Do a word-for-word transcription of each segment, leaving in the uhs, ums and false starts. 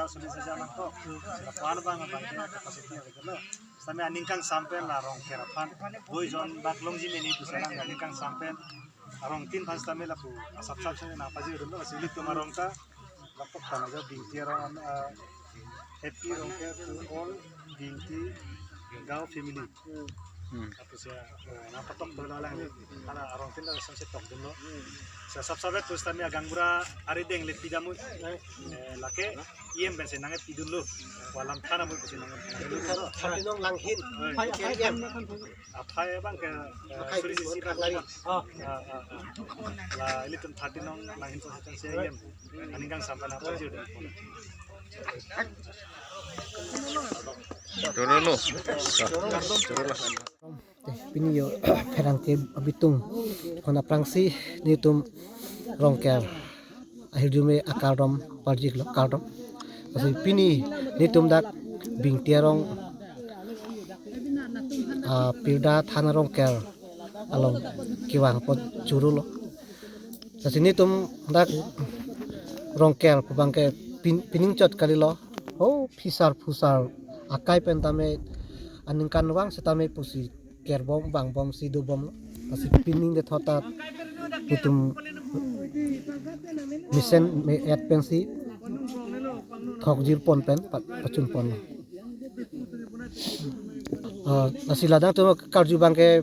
Suri sejak nangkok, sila ko-an abang abang ke capacity available. Sitame aning kangsam pen la Rongker aphan, boi jon bak longji meni pu sitame aning kangsam pen arongtin aphan sitame lapu asap sap sitame nangpajir dunlo, lasi ilitum arong ta, lapok tana jo Bingti arong, ah, happy Rongker to all Bingti Gaon family. Hmm. Lapusi, eh, nangpatok dolo lang. Hala arongtin ta sangse tok dunlo. Sa sap sap pu sitame agaonbura arideng le pidam, eh, lake E M pensi nangpidunlo. Walam thana mo pensi nang. Thirty nong Langhin. Oi. Aphai, aphai E M. Aphai abang ke, eh, aphai suri sisi khak lari. Oh. Ah, ah, ah. La ilitum thirty nong Langhin constituency E M. Aning kangsam pen nangpajir dun. Turun lo. Turun lo. Te, pini yo pherangke abitung aphan aphrangsi nelitum Rongker ahirjume akardom parjiklo, kardom. Lasi pini nelitum dak Bingti arong, ah, pirda thana Rongker along kevang apot churu lo. Lasi nelitum dak Rongker pu abang ke pin-, pining chot kalilo. Oh, phisar phusar akai pen tame aningkanvang sitame pusi kerbom vangbomsi dobomlo. Lasi pining de thot ta nelitum mesen me-et pensi thokjir pon pen pa-, pachun ponlo. Ah, lasi ladak atum karju abang ke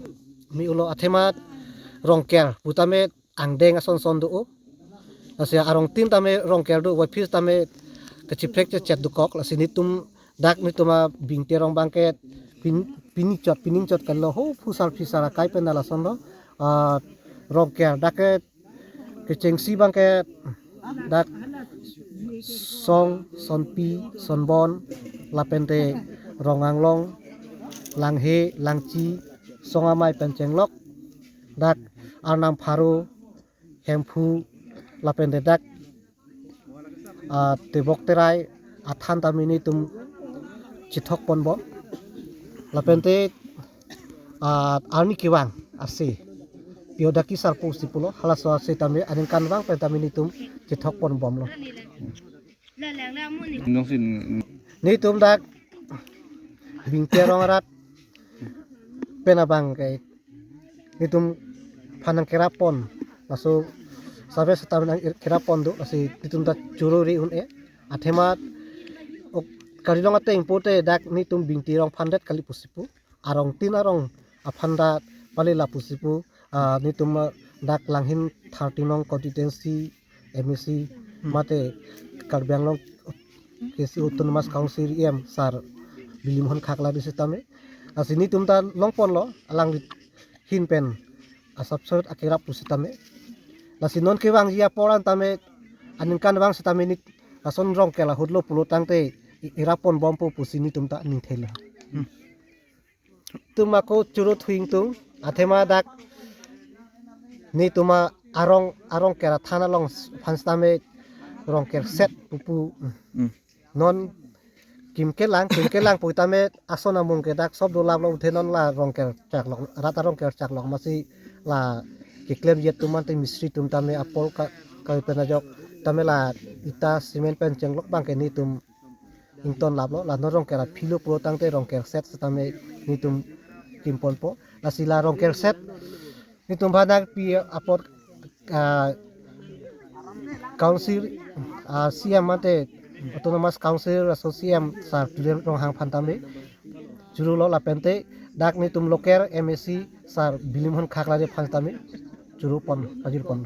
me-olo, athema Rongker pu tame angdeng ason son do-o. Lasi arongtin tame Rongker do, waphis tame kachiprek chechet dokok. Lasi nelitum dak nelitum a Bingti arong abang ke pin-, pining chot, pining chot kalilo, ho phusar phisar akai pen dak lason lo. Ah, Rongker dak ke kechengsi abang ke dak Song, Sonpi, Sonbon, lapente Rong Anglong, Langhe, Langchi, Song Amei pen chenglok, dak Arnam Pharo, Hemphu, lapente dak, ah, Tebok Terai athan tame nelitum chethok ponbom. Lapente, ah, arni kevang ase, Piyodaki Sarpo si pulo, halaso ase tame aningkanvang pen tame nelitum chethok ponbomlo. Nelitum dak Bingti arong arat pen abang ke nelitum aphan nangkerap pon, laso save seta nangkerap pon do, lasi nelitum ta churu ri un-e. Athema ok, karjulong ateng pute dak nelitum Bingti arong aphan det kali pusi pu, arongtin arong aphan ta pale la pusi pu, ah, nelitum, ah, dak Langhin thirty nong constituency M A C, hmm, mate Karbi Anglong K C Autonomous Council E M sar Bilimohon Khaklari sitame. Lasi nelitum ta long ponlo, alangli ahin pen asap sot akerap pu sitame. Lasi non kevangji apor an tame aningkanvang sitame neli lason Rongker ahut lo pulo tangte i-, irap ponbompo pusi nelitum ta ningthelo. Hmm. Nelitum ako churu thu ingtung, athema dak nelitum arong, arong kera thana along aphan sitame Rongker set pupu. Mm. Non kim kelang, kim kelang pu tame ason amung ke dak sob dolaplo, uthe non la Rongker chaklok, rat arongker chaklok masi la keklem jet atum ante mistri atum tame apor ka, kai pen ajok tame la ita cement pen chenglok abang ke nelitum ingtonlaplo, la non Rongker aphi lo pulo tangte Rongker set sitame nelitum kim ponpo. Lasi la Rongker set nelitum aphan nangpi apot, ah, council, ah, C M mate Autonomous Council laso C M sar Tuliram Ronghang aphan tame churulo, lapente dak nelitum local M A C sar Bilimohon Khaklari aphan tame churu pon, pajir pon.